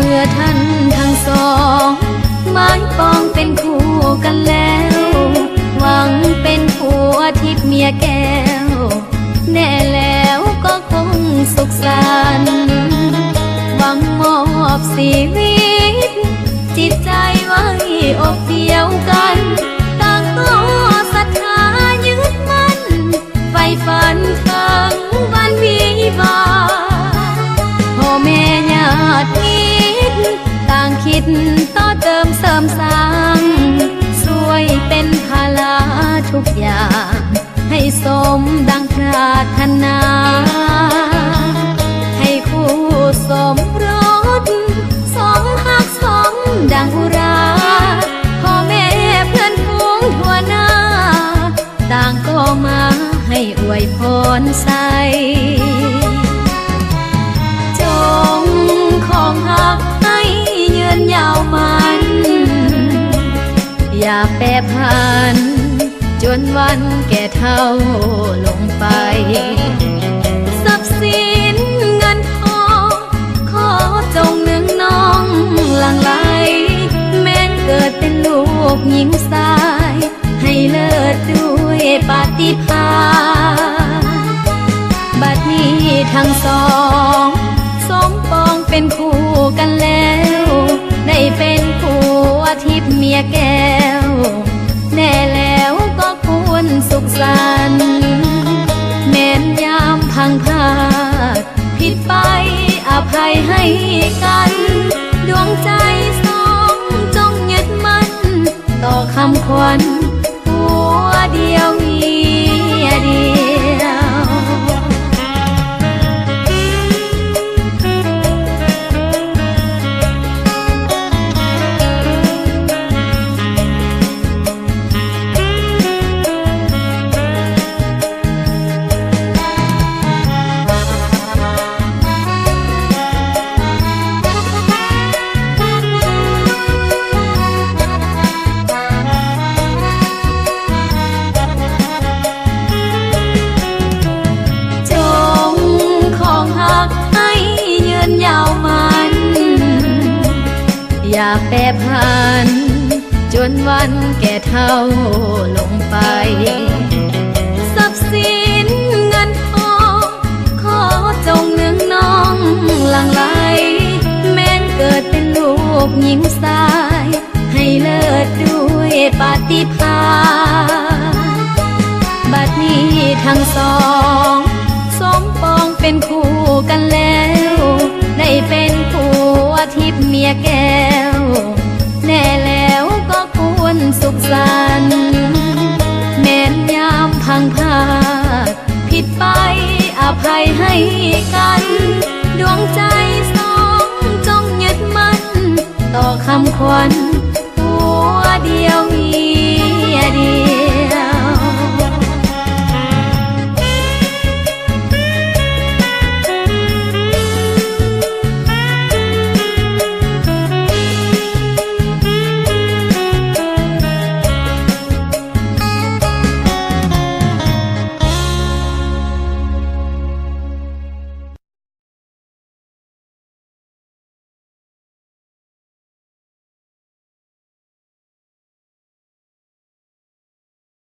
ເມື່ອທ່ານທັງສອງໝາຍປອງເປັນຄູ່ກັນແລ້ວ ຫວັງເປັນຜົວທິບເມຍແກ້ວ ແນ່ແລ້ວກໍຄົງສຸກສັນ ຫວັງມອບຊີວິດ ຈິດໃຈໄວ້ອົບດຽວກັນ ຕ່າງກໍສັດທາຍຶດໝັ້ນ ໃຝ່ຝັນເຖິງວັນວິວາ ພໍ່ແມ່ຍາດມິດ ຕ່າງຄິດຕໍ່ເຕີມເສີມສ້າງ ຊ່ວຍເປັນພາລາທຸກຢ່າງ ໃຫ້ສົມດັ່ງປາດຖະໜາ ໃຫ້ຄູ່ສົມລົດ ສົມຮັກສົມດັ່ງອຸຣາ ພໍ່ແມ່ເພື່ອນຝູງທົ່ວໜ້າ ຕ່າງກໍມາໃຫ້ອວຍພອນໃສ່ ຈົ່ງຄອງຮັກໃຫ້ຍືນຍາວໝັ້ນ ຢ່າແປຜັນ ຈົນວັນແກ່ເຖົ້າລົງໄປ ຊັບສິນເງິນທອງ ຂໍຈົ່ງເນືອງນອງຫຼັ່ງໄຫຼ ແມ່ນເກີດເປັນລູກຍິງຊາຍ ໃຫ້ເລີດດ້ວຍປາຕິພານ ບັດນີ້ທັງສອງ ສົມປອງເປັນຄູ່ກັນແລ້ວ ໄດ້ເປັນຜົວທິບເມຍແກ້ວ ແນ່ແລ້ວກໍຄວນສຸກສັນ ແມ່ນຍາມພັງພາດ ຜິດໄປອະໄພໃຫ້ກັນ ດວງໃຈສອງຈົ່ງຍຶດໝັ້ນ ຕໍ່ຄຳຂວັນ ຜົວດຽວເມຍດຽວ ຈົ່ງຄອງຮັກໃຫ້ຍືນຍາວໝັ້ນ ຢ່າແປຜັນ ຈົນວັນແກ່ເຖົ້າລົງໄປ ຊັບສິນເງິນທອງ ຂໍຈົ່ງເນືອງນອງຫຼັ່ງໄຫຼ ແມ່ນເກີດເປັນລູກຍິງຊາຍ ໃຫ້ເລີດດ້ວຍປາຕິພານ ບັດນີ້ທັງສອງ ສົມປອງເປັນຄູ່ກັນແລ້ວ ໄດ້ເປັນຜົວທິບເມຍແກ້ວ ແນ່ແລ້ວກໍຄວນສຸກສັນ ແມ່ນຍາມພັງພາດ ຜິດໄປອະໄພໃຫ້ກັນ ດວງໃຈສອງຈົ່ງຍຶດໝັ້ນ ຕໍ່ຄຳຂວັນ ຜົວດຽວເມຍດຽ